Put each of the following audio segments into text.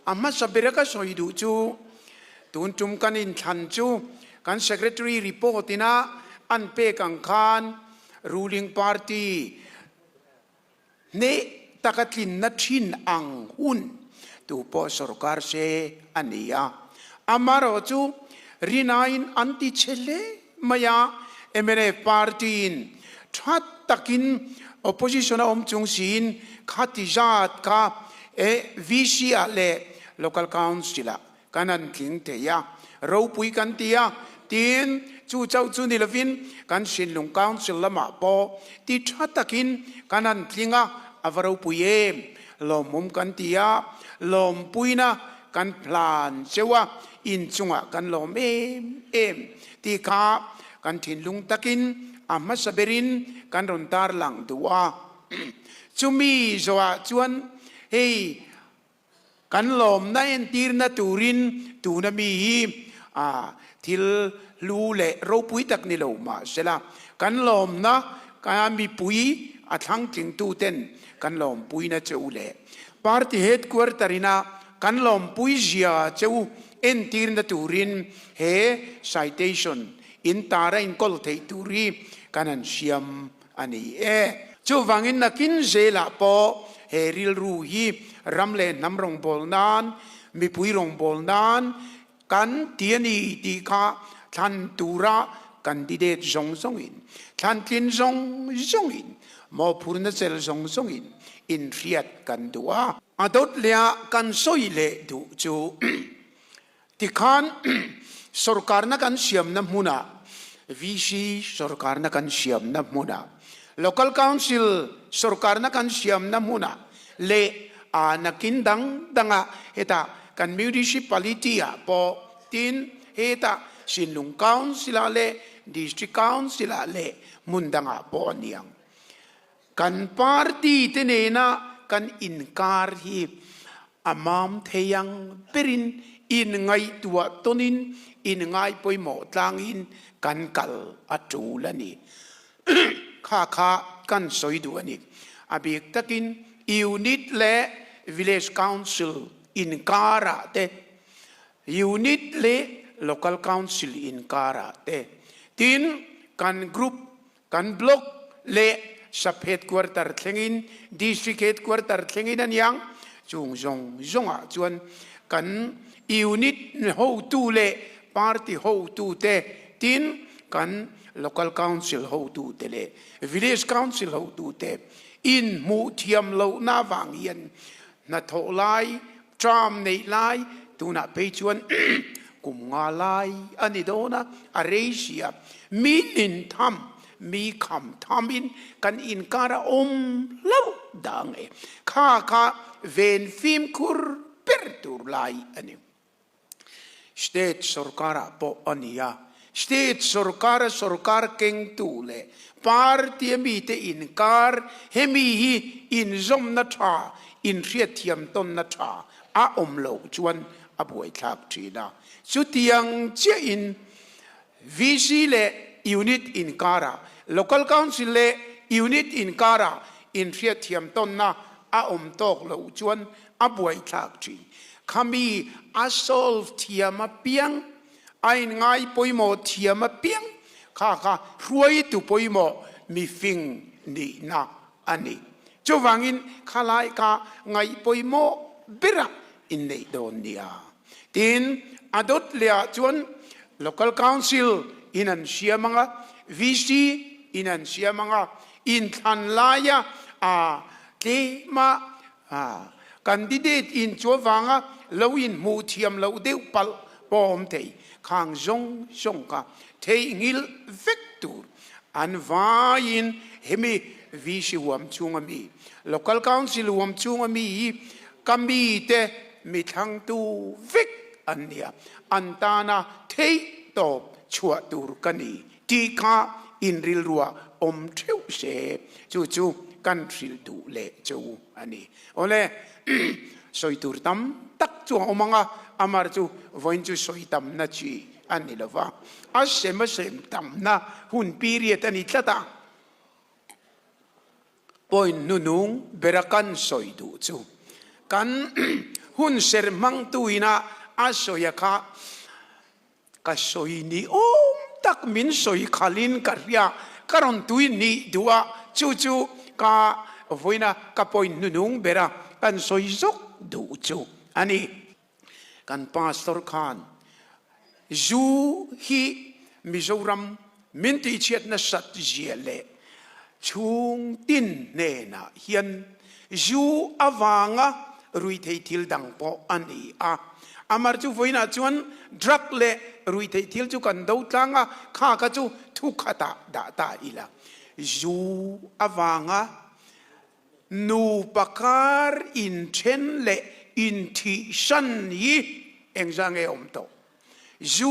A hmasa bera ka sawi duh chu tun tum kan inthlan chu kan Secretary report ina an pek ang khan ruling party hneh taka tlinna thin ang hun tu pawh sorkar se a ni a. Amaherawhchu rinaiin an ti chhe hle mai a, mnf party-in tha takin opposition a awm chung siin khati zat kha VC-ah leh Local Council-ah Kan han tling thei a, ropui kan ti a, tin, chu chauh chu ni lovin kan Sinlung Council lamah pawh ti tha takin kan han tling a, a va ropui em? Lawmawm kan ti a, lawmpuina kan hlan cheu a, inchungah kan lawm em em tih kha kan thinlung takin a hmasa berin kan rawn tarlang duh a. Chumi zawhah chuan hei Kan lawmna entirna turin tuna mi hi a thil hlu leh ropui tak ni lo mah sela, kan lawmna mipui a thlangtlingtuten kan lawmpuina che u leh Party Headquarter ina kan lawmpui zia che u entirna turin he citation in tara inkawl theih tur hi kan han siam a ni e. Chuvangin nakin zelah pawh he rilru hi ram leh hnam rawngbâwl nan, mipui rawngbâwl nan kan ti a ni tih kha thlan tura candidate zawng zawngin, thlantlin zawng zawngin, mawhphurna cel zawng zawngin inhriat kan duh a. A dawt leh kan sawi leh duh chu Tikhan sorkarna kan siamna hmunah, VC sorkarna kan siamna hmunah, Local Council sorkarna kan siamna hmunah leh a nakin dang dangah hetah kan Municipality-ah pawh tin hetah Sinlung Council-ah leh District Council-ah leh hmun dangah pawh a ni ang. Kan party te nena kan inkar hi a mam thei ang berin in ngaihtuah tawnin in ngaipawimawh tlangin kan kal a tul a ni. Kha kha kan sawi duh a ni. A bik takin unit leh village council inkarah te, unit leh local council inkarah te, tin kan group Kan block leh sub headquarter thlengin, district headquarter thlengin a niang, chung zawng zawngah chuan kan unit hotu leh party hotute tin kan local council hotute leh village council hotute inhmuh thiam lohna avang hian hnathawh lai, term neih lai tunah phei chuan kum nga lai a ni dawn a, a rei si a, mi intham, mi kham thamin kan inkar a awm hlauh dang e, kha kha ven fimkhur ber tur lai a ni. State sorkarah pawh a ni a, state sorkara sorkar kengtu leh party a mite inkar hemi hi inzawmna tha, inhriatthiam tawnna tha a awm loh chuan a buaithlak thin a. Chutiang chiahin VC leh unit inkarah, Local Council leh unit inkarah inhriatthiam tawnna a awm tawk loh chuan a buaithlak thin. Khami a solve thiam apiang, a inngai pawimawh thiam apiang kha kha hruaitu pawimawh mifing nihna a ni. Chuvangin khalai kha ngaih pawimawh berah inneih dawn nia. Tin, a dawt lehah chuan Local Council in an siam ang a, VC in an siam ang a, inthlan laia a tlema Candidate in chu avanga lo in hmuh thiam loh deuh palh pawh awm thei. Khang zawng zawng kha theihnghilh vek tur an vaiin hemi VC huam chhunga mi, Local Council huam chhunga mi hi ka mite mi thlangtu vek an nia, an tana theih tawp chhuah tur ka ni tih kha inrilruah awm theuh se, chu chu kan hrilh duh leh che u a ni. Awle, sawi tur tam tak chu a awm ang a, amar chu vawiin chu sawi tamna chi a ni lo va, a sem a sem tamna hun period a ni tlat a. Point hnunung bera kan sawi duh chu kan Hun ser hmangtu ina a sawi a kha ka sawi ni awm tak min sawi khalin ka hria, ka rawn tui nih duh a, chu chu ka vawiina ka point hnunung ber a kan sawi zawk duh chu a ni. Kan pastor khan zu hi Mizoram min tihchhiat nasat zia leh chhung tin hnenah hian zu avanga ruihtheih thil dang pawh a ni a. Amar chu vawiinah chuan drug leh ruihtheih thil chu kan do tlang a, kha kha chu thu khatah dah ta ila. Zu avanga Nupa kar inthen leh inthihsan hi engzah nge awm tawh? Zu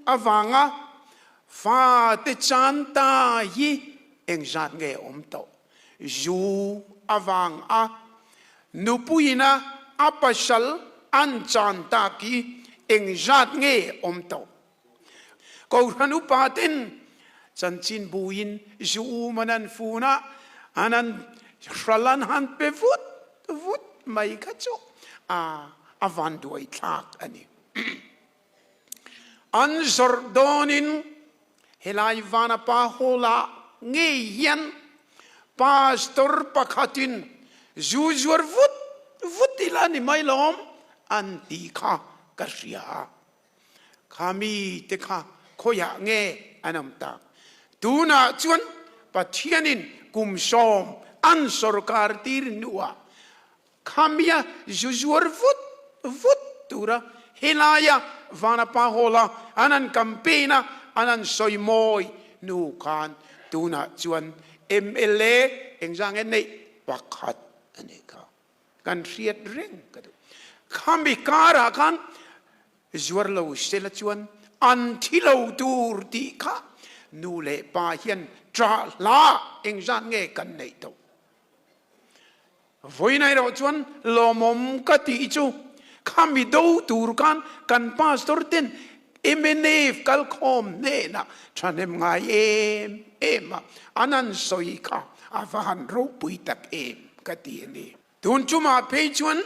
avanga fate chan ta hi engzat nge awm tawh? Zu avanga nupuiina a pasal an chan tak hi engzat nge awm tawh? Kohhran upa ten chanchinbuin zu um an han fun a, an han hral an han pe vut vut mai kha chu a vanduai thlak a ni. An zawrh dawnin helai Vanapa Hall-ah ngei hian Pastor pakhatin zu zuar vut vut ila ni mai lawm an ti kha ka hria a. Kha mite kha khawiah nge an awm tak? Tunah chuan Pathianin kum sawm an sorkar tir hnuah kha mia zu zuar vut vut tura helaia Vanapa Hall-a an han campaign a, an han sawi mawi hnu khan tunah chuan mla engzah nge neih pakhat a nih kha. Kan hriat reng ka duh. Khami karah khan zuar lo sela chuan an thi lo tur tih kha nu leh pa hian ṭah hla engzat nge kan neih tawh. Vawiin erawh chuan lawmawm ka tih chu khami do tur khan kan pastor ten mnf kalkhawm hnenah ṭhahnem ngai em em a, an han sawi kha a va han ropui tak em ka ti a ni. Tun chumah phei chuan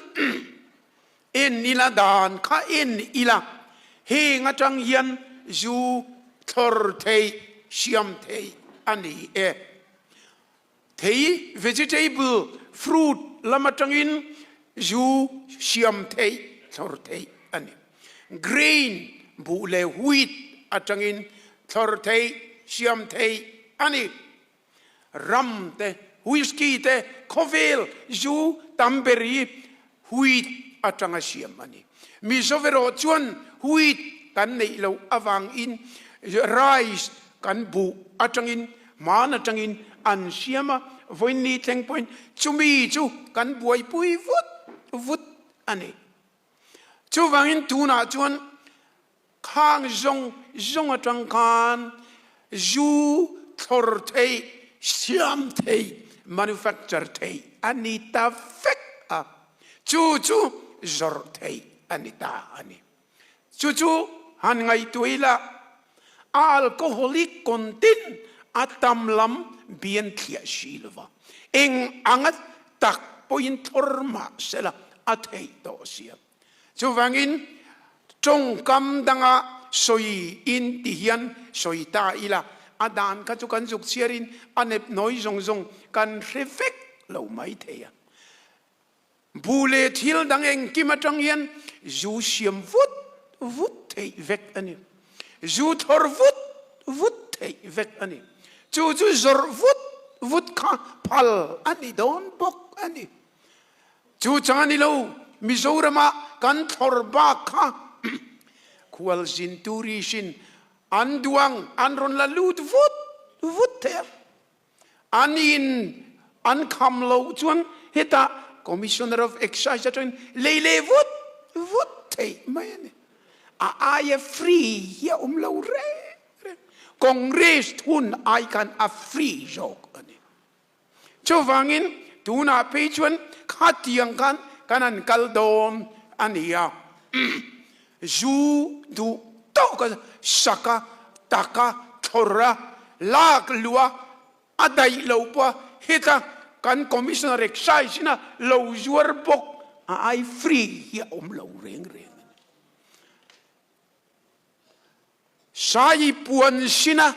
en ila dan kha en ila heng atang hian zu thlawr theih siam theih a ni e. Thei, vegetable, fruit lam atangin zu siam theih, thlawr theih a ni. Grain, buh leh wheat atangin thlawr theih, siam theih a ni. Rum te, whisky te, khawvel zu tam ber hi wheat atanga siam a ni. Mizo erawh chuan wheat kan neih loh avangin rice kan buh atangin hman atangin an siam a, vawiin thleng pawhin chumi chu kan buaipui vut vut a ni. Chuvangin tunah chuan Khang zawng zawng atang khan zu thlawr theih, siam theih, manufacture theih a ni ta vek a, chu chu zawrh theih a ni ta a ni. Chu chu han ngaihtuah ila, a alcoholic content a tam lam bian thliah si lova, eng anga tak pawhin thlawr mah sela a theih tawh sia. Chuvangin, tawngkam danga sawi in ti hian sawi ta ila, a dan kha chu kan zuk chhiarin a nep nawi zawng zawng kan hre vek lo mai thei a. Bu leh thil dang engkim atang hian zu siam vut vut theih vek a ni. Zu thawr vut vut theih vek a ni. Chu chu zawrh vut vut kha phal a ni dawn bawk a ni. Chu chang a ni lo, Mizorama kan thlawr bak kha khualzin tourist in an duang an rawn la lut vut vut thei a, an in an kham loh chuan hetah Commissioner of Excise atangin lei leh vut vut theih mai a ni. A aia free hi a awm lo reng reng. Congress hun ai khan a free zawk a ni. Chuvangin tunah phei chuan khatiang khan kan han kal dawn a ni a, zu duh tawka saka taka thlawr a, lak luh a, a daih lo pawh a, heta kan Commissioner Excise ina lo zuar bawk A ai free hi a awm lo reng reng a ni. Sai puan sin a,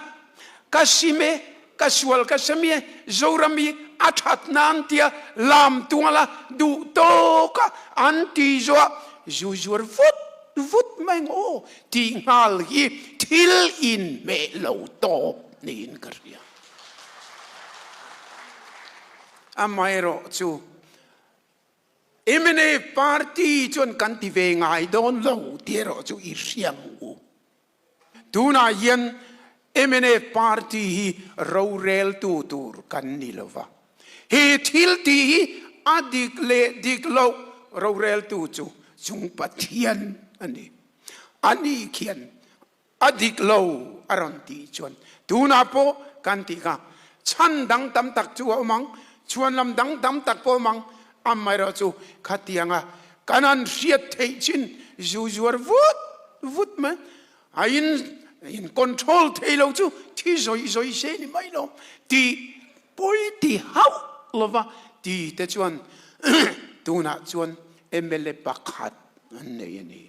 ka sim e, ka sual ka sem e, Zoram hi a that nan tia lam tual a duh tawk a an ti zawh zu zuar vut vut mai ang aw tih nghal hi thil inhmeh lo tawp niin ka hria. Amaherawhchu Mnf party chuan kan ti ve ngai dawn lo tih erawh chu i hria ang u. Tunah hian mnf party hi roreltu tur kan ni lo va. He thil tih hi a dik leh dik loh roreltu chu chung Pathian a ni. Ani khian A dik lo a rawn tih chuan tunah pawh kan tih kha chhan dang tam tak chu a awm ang, chhuanlam dang tam tak pawh a awm ang, amaherawhchu khatianga kan han hriat theih chin zu zuar vut vut mai a in in control thei lo chu thi zawih zawih se ni mai lo tih pawi ti hauh lova ti te chuan tunah chuan mla pakhat an nei a ni.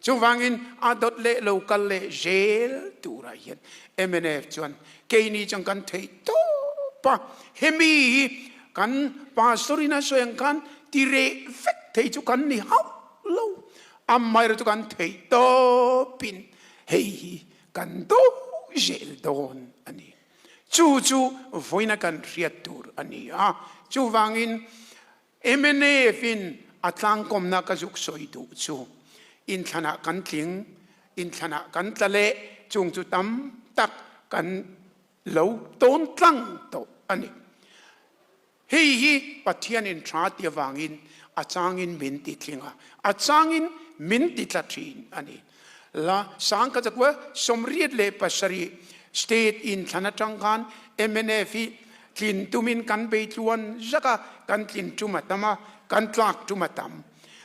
Chuvangin a dawt leh lo kal leh zel turah hian mnf chuan keini chuan kan theih tawp a, hemi hi kan pastor in a sawi ang khan ti reh vek thei chu kan ni hauh lo, amaherawhchu kan theih tawpin hei hi kan do zel dawn a ni. Chu chu vawiina kan hriat tur a ni a, chuvangin Mnf in a tlangkawmna ka zuk sawi duh chu inthlanah kan tling, inthlanah kan tla leh chung chu tam tak kan lo tawn tlang tawh a ni. Hei hi Pathianin tha ti avangin a changin min ti tling a, a changin min ti tla thin a ni. La sangkhat zakua 87 state inthlan atang khan mnf hi tlin tumin kan bei tluan zak a, kan tlin tum a tam a, kan tlak tum a tam.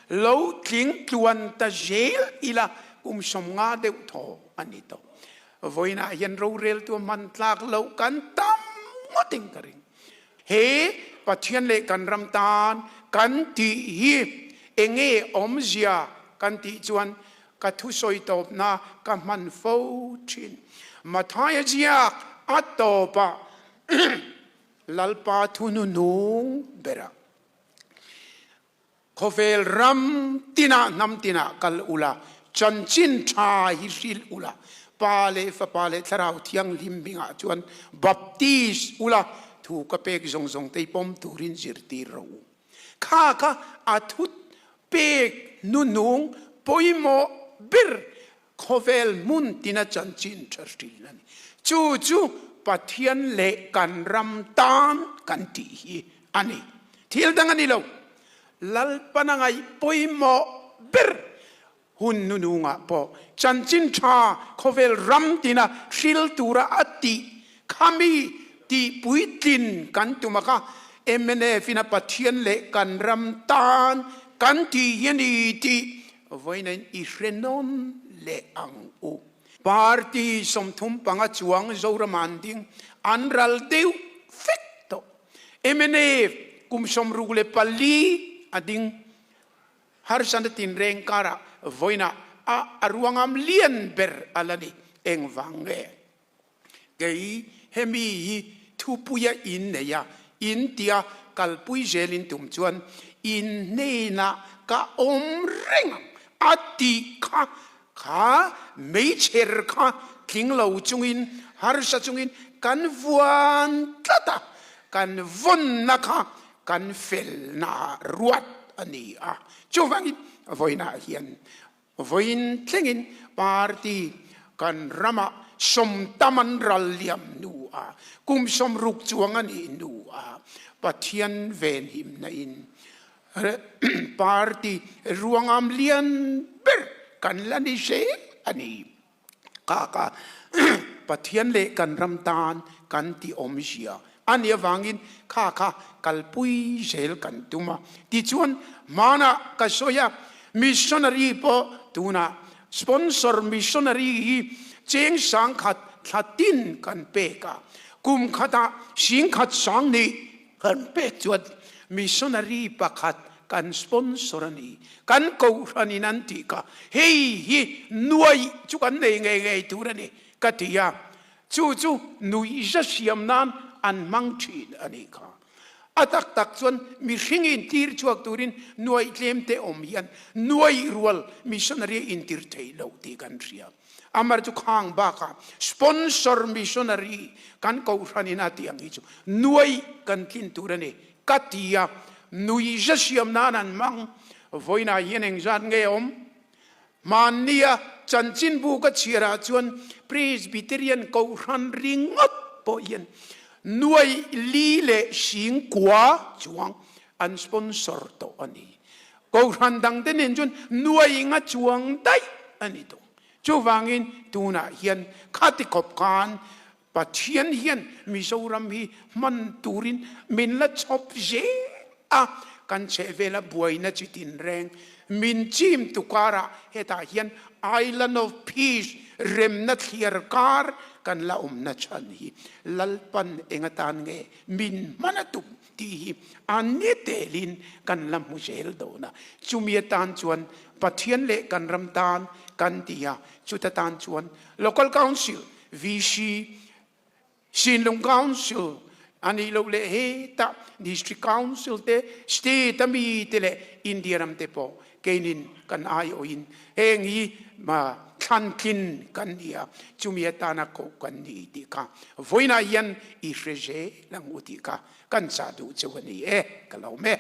Lo tling tluan ta zel ila kum 50 deuh thaw a ni tawh. Vawiinah hian roreltu a hman tlak loh kan tam ngawtin ka ring. He Pathian leh kan ram tan kan tih hi enge awmzia kan tih chuan ka thusawi tawpna ka hman fo thin. Mathaia ziak a tawpah Lalpa thununung berah Khawvel ram tinah hnam tinah kal ula, chanchin tha hi hrilh ula, Pa leh Fapa leh Thlarau Thianghlim hmingah chuan baptis ula, thu ka pek zawng zawng te hi pawm turin zirtir rawh u. Kha kha a thu pek hnuhnung pawimawh ber Khawvel hmun tina chanchin tha hrilh a ni. Chu chu Pathian leh kan ram tan kan tih hi a ni. Thil dang a ni lo. Lalpana ngaih pawimawh ber hun nunungah pawh chanchin tha khawvel ram tina hril tura a tih khami tih puitlin kan tum a kha mnf ina Pathian leh kan ram tan kan tih hi a ni tih Vawiin i hre nawn leh ang u. Party 35 chuang Zoram an ding, an ral deuh vek tawh. Mnf kum 64 a ding. Harsana tinreng karah vawiinah a a ruangam lian ber a la ni. Engvang nge? Kei hemi hi thupuia in nei a, in tia kalpui zelin tum chuan in hnenah ka awm reng ang a tih kha, kha meichher kha tling lo chungin, harsa chungin kan vuan tlat a, kan vawnna kha kan felna ruat a ni a. Chuvangin vawiinah hian Vawiin thlengin party kan ramah sawmtam an ral liam hnu a, kum 60 chuang a nih hnu a, Pathian venhimna in party ruangam lian ber kan la ni zel a ni. Kha kha Pathian leh kan ram tan kan ti awmzia a nih avangin kha kha kalpui zel kan tum a. Tichuan hmanah ka sawi a, missionary pawh tunah sponsor missionary hi cheng 1000 thla tin kan pek a, kum khatah 10,000 nih kan pek chuan missionary pakhat. Kan sponsor a ni. Kan kohhranin an tih kha hei hi nuaih chu kan nei ngei ngei tur a ni ka ti a. Chu chu nuihza siam nan an hmang thin a nih kha. A tak tak chuan mihring intir chhuak turin nuaih tlem te awm hian nuaih rual missionary a intir theih loh tih kan hria. Amar chu khang bakah sponsor missionary kan kohhranin a tih ang hi chu nuaih kan tlin tur a ni ka ti a. Nuihza siam nan an hmang. Vawiinah hian engzat nge awm? Hmannia chanchinbu ka chhiarah chuan Presbyterian Kohhran ringawt pawh hian nuai li leh sing kua chuang an sponsor tawh a ni. Kohhran dangte nen chuan nuai nga chuang daih a ni tawh. Chuvangin tunah hian khati khawp khan Pathian hian Mizoram hi hman turin min la chhawp zel a, kan chhehvela buaina chi tinreng min chim tu karah hetah hian Island of Peace remna thliar kar kan la awmna chhan hi Lalpan eng atan nge min hman a tum tih hi a ni telin kan la hmu zel dawn a. Chumi atan chuan Pathian leh kan ram tan kan ti a, chuta tan chuan Local Council VC, Sinlung Council a nih loh leh hetah District Council te, State a mi te leh India ram te pawh keinin kan aiawhin heng hi thlantlin kan ni a, chumi atana koh kan ni tih kha vawiinah hian i hre zel ang u tih kha kan chah duh cheu a ni e, ka lo me.